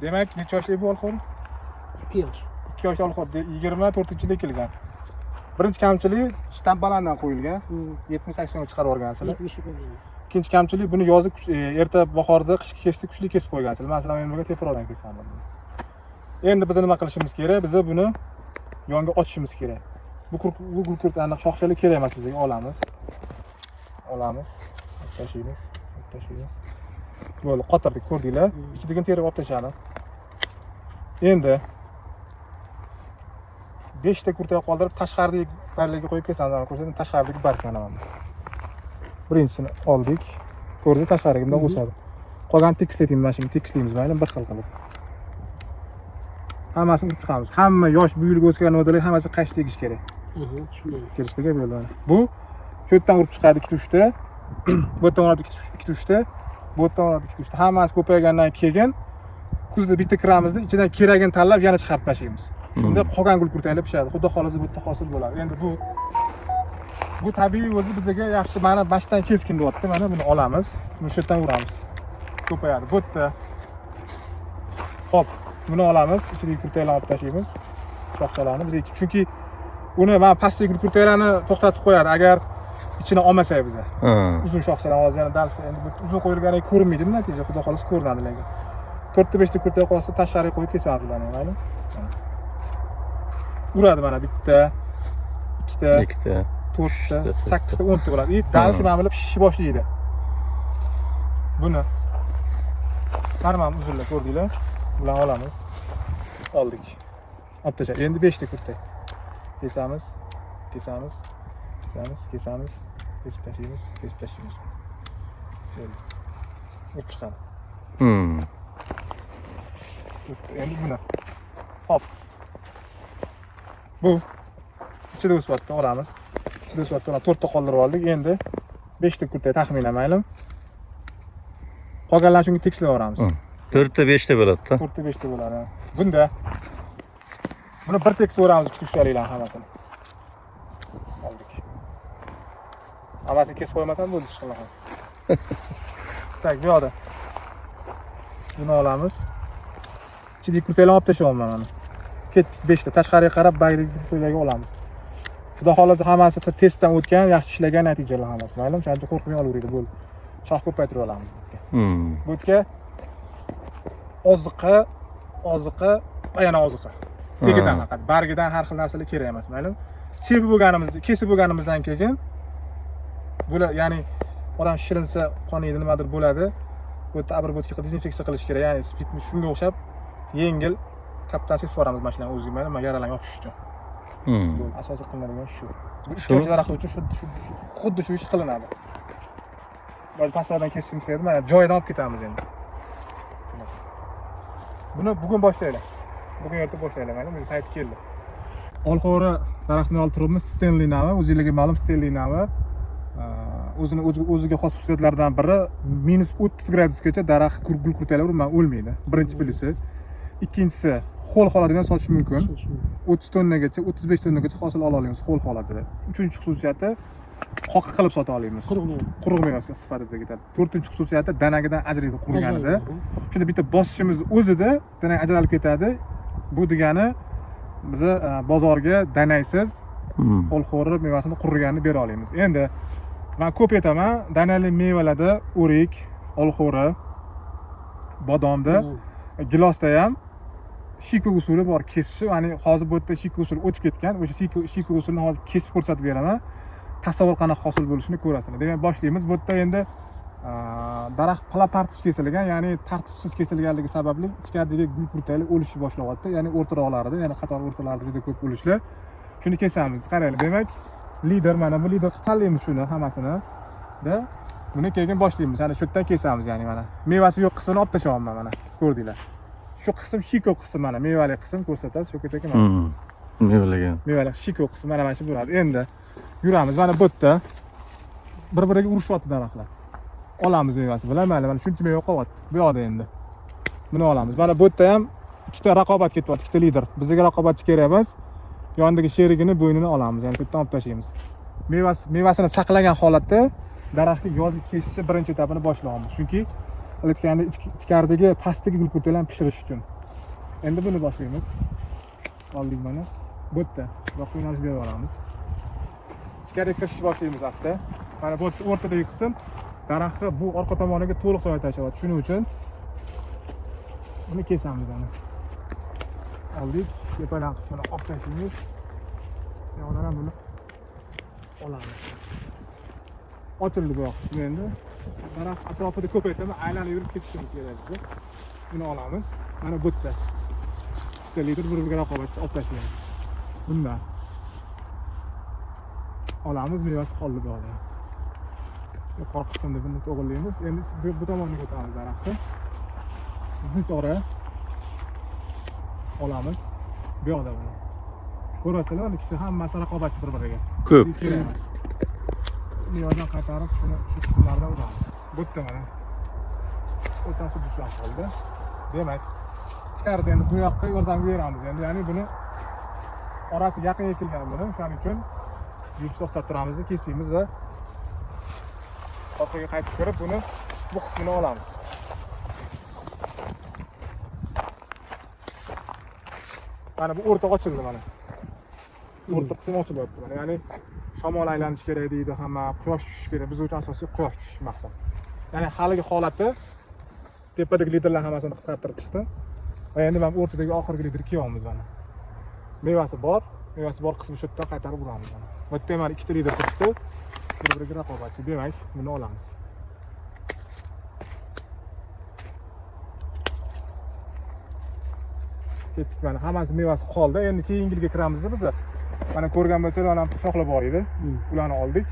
Demak, necha yoshli bu olxo'ri? 2 yosh. 2 yoshli olxo'ri, 24-yilda ekilgan. Birinchi kamchiligi shtamp balanddan qo'yilgan. 70-80 ga chiqarib yuborgansizlar. 70 qo'ygan. Ikkinchi kamchilik, buni yozi erta bahorda qishki kesdi, kuchli kesib qo'ygansizlar. Masalan, men bunga teparoqdan kesaman. Endi biz nima qilishimiz kerak? Biz buni yonga ochishimiz kerak. Bu bu gulkurk aniq shoxchalar kerak emas bizga, olamiz. Olamiz. Tashlaymiz, tashlaymiz. Bo'ldi, qotirdik, ko'rdinglar. Ichidagini terib olib tashladi. Endi 5 ta kurtak qoldirib, tashqaridagi barglarga qo'yib kesamiz. Mana ko'rsating, tashqaridagi barg mana bu. Birinchisini oldik. Ko'rdingiz, tashqariga bundoq o'sadi. Qolganini tekislataymiz, mana shuni tekislaymiz, mayli, bir xil qilib. Hammasini urib chiqamiz. Hamma yosh bu yilga o'sgan novdalar hammasi qayshi tegish kerak. Shunday. Kelishdik, bo'ldi mana. Bu shu yerdan urib chiqadi 2 uchta. Bu yerdan uradi 2 uchta. Bu yerdan uradi 2 uchta. Hammasi ko'paygandan keyin kuzda bitta kiramizda, ichidan keragini tanlab yana chiqarib tashlaymiz. Shunda qolgan gul kurtaklar pishadi. Xudo xohlasa bu yerda hosil bo'ladi. Endi bu tabiiy o'zi bizga yaxshi, mana bashdan keskin deyapti. Mana buni olamiz. Buni shu yerdan uramiz. Ko'payadi. Bu yerda. Xo'p, buni olamiz, ichidagi kurtaklarni olib tashlaymiz. Shoxchalarni biz, chunki uni mana pastdagi gul kurtaklarni to'xtatib qo'yadi agar ichini olmasak biza. Uzun shoxchalar hozir yana dars endi bu uzun qo'yilgani ko'rinmaydi natija, xudo xohlasa ko'rinadi lekin. 4 ta 5 ta kurtak qolsa tashqariga qo'yib kesamiz ularni, mayli. Uradi mana bitta, ikkita, Ikkita. to'rtta, Uchta, sakkizta, 10 ta bo'ladi. И дальше mana bular pishishni boshlaydi. Buni mana mana uzunlar ko'rdinglar. Bularni olamiz. Oldik. Olib tashlab. Endi 5 ta kurtak. Kesamiz, kesamiz, kesamiz, kesamiz, kesib tashlaymiz, kesib tashlaymiz. Bo'ldi. Urib chiqadi. Endi buni. Hop. Bu ichida o'syapti, olamiz. Ichida o'syapti, olamiz. 4 ta qoldirib oldik. Endi 5 ta kurtak taxminan, mayli. Qolganlarni shunga tekislab yuboramiz. 4 ta 5 ta bo'ladi-da. 4 ta 5 ta bo'ladi. Bunda buni bir tekis o'ramiz, ikkita uchtaliklarni hammasini. Oldik. Hammasini kesib qo'ymasam bo'ldi, hech qanaqa. Так, bu yoqda. Buni olamiz. Ichidagi kurtaklarni olib tashlayapman mana. Ketdik 5 ta. Tashqariga qarab bagdagi kurtaklarga olamiz. Xudo xohlasa hammasi testdan o'tgan, yaxshi ishlagan natijalar hammasi. Mayli, o'shaning uchun qo'rqmay olaveradi, bo'ldi. Shox ko'paytirib olamiz. Bu yerga oziqa, oziqa va yana oziqa. Tegidan faqat, bargidan har xil narsalar kerak emas, mayli. Sepib bo'lganimizda, kesib bo'lganimizdan keyin bular, ya'ni odam shirinsa qon yeydi, nimadir bo'ladi. Bu yerda обработка qilib dezinfeksiya qilish kerak, ya'ni spirtni shunga o'xshab yengil kaptan sepib yuboramiz mana shularni o'ziga, mayli, yaralarni yopish uchun. Bo'ldi, asosiy qilinadigan shu. Bu ikki yosh daraxtlar uchun shu xuddi shu ish qilinadi. Hozir pastlardan kesishimiz kerak, mana joyidan olib ketamiz endi. Buni bugun boshlaylik. Bugun erta boshlaylik, mayli, o'zi payti keldi. Olxo'ri daraxtini olib turibmiz, Stanley navi, o'zingizlarga ma'lum Stanley navi. O'zini o'ziga xos xususiyatlaridan biri -30 gradusgacha daraxt gul kurtaklar umuman o'lmaydi. Birinchi plusi. Ikkinchisi, ho'l holatida ham sotish mumkin. 30 tonnagacha, 35 tonnagacha hosil ola olamiz ho'l holatida. Uchinchi xususiyati, qoq qilib sota olamiz. Quruq meva. Quruq meva sifatida ketadi. To'rtinchi xususiyati, danagidan ajraydi quriganida. Shunda bitta bosishimiz o'zida danak ajralib ketadi. Bu degani biza bozorga danaysiz olxo'ri mevasini quriganini bera olamiz. Endi men ko'p aytaman, danali mevalarda o'rik, olxo'ri, bodomda, gilosda ham shiko usuli bor kesishi. Ya'ni hozir bu yerda shiko usuli o'tib ketgan. O'sha shiko usulini hozir kesib ko'rsatib beraman. Tasavvur qanaqa hosil bo'lishini ko'rasizlar. Demak, boshlaymiz. Bu yerda endi daraxt pala-partish kesilgan, ya'ni tartibsiz kesilganligi sababli ichkaridagi gul kurtaklar o'lishni boshlayapti. Ya'ni o'rtaroqlarida, ya'ni qator o'rtalarida juda ko'p o'lishlar. Shuni kesamiz. Qaranglar, demak, lider mana bu lider qilib tanlaymiz shuni hammasini. Da buni keyin boshlaymiz. Ana shu yerdan kesamiz, ya'ni mana mevasi yo'q qismini olib tashlayapman mana. Ko'rdinglar. Shu qism shiko qism, mana mevali qism ko'rsatasiz. Shu aka mana. Mevalagan. Mevali shiko qism mana shu bo'ladi. Endi yuramiz. Mana bu yerda bir-biriga urushyapti daraxtlar. Olamiz mevasi bilan, mayli, mana shuncha meva qolyapti. Bu yoqda endi. Buni olamiz. Mana bu yerda ham ikkita raqobat ketyapti, ikkita lider. Bizga raqobatchi kerak emas. Yonidagi sherigini bo'ynini olamiz, ya'ni bu yerdan olib tashlaymiz. Mevasini saqlagan holatda daraxtni yozgi kesishni birinchi etapini boshlaymiz. Chunki aytganda ichkaridagi pastdagi gul kurtaklarni pishirish uchun. Endi buni boshlaymiz. Oldik mana. Bu yerda bu yoqqa yo'nalish berib olamiz. Ichkariga kirishni boshlaymiz asta. Mana bu o'rtadagi qism daraxtni bu orqa tomoniga to'liq soya tashlayapti. Shuning uchun buni kesamiz mana. Oldik, tepadan qismini olib tashlaymiz. Yo'qdan ham buni olamiz. Ochildi bu yoq qismi endi. Daraxt atrofida ko'paytirma, aylanib yurib kesishimiz kerak biza. Buni olamiz. Mana bu yerda. Ikkita lider bir-biriga raqobatchi olib tashlaymiz. Bundan olamiz, mevasi qoldi bu yoqda. Yuqori qismda buni to'g'rilaymiz. Endi bu tomonga o'tamiz daraxtni. Zich ora olamiz. Bu yoqda buni. Ko'rasizlar, mana ikkisi hammasi raqobatchi bir-biriga. Ko'p. Kerak emas. Mevadan qaytarib shuni shu qismlardan uramiz. Bu yerda mana o'rtasi dushman qoldi. Demak, ichkarida endi bu yoqqa yordam beramiz. Endi ya'ni buni orasi yaqin ekilgan buni, o'shaning uchun yurishni to'xtatib turamiz, kesmaymiz va orqaga qaytib kirib buni bu qismini olamiz. Mana bu o'rta ochildi mana. O'rta qism ochilyapti mana. Ya'ni shamol aylanishi kerak deydi hamma, quyosh tushishi kerak. Biz uchun asosiy quyosh tushishi maqsad. Ya'ni haligi holati tepadagi liderlar hammasini qisqartirib chiqdi. Va endi mana bu o'rtadagi oxirgi lider kiyamiz mana. Mevasi bor, mevasi bor qismi shu yerdan qaytarib uramiz mana. Bu yerda mana ikkita lider turibdi. Bir-biriga raqobatchi. Demak, buni olamiz. Ketdik mana, hammasi mevasi qoldi. Endi keyingi yilga kiramizda biz. Mana ko'rgan bo'lsanglar, mana shoxlar bor edi. Ularni oldik.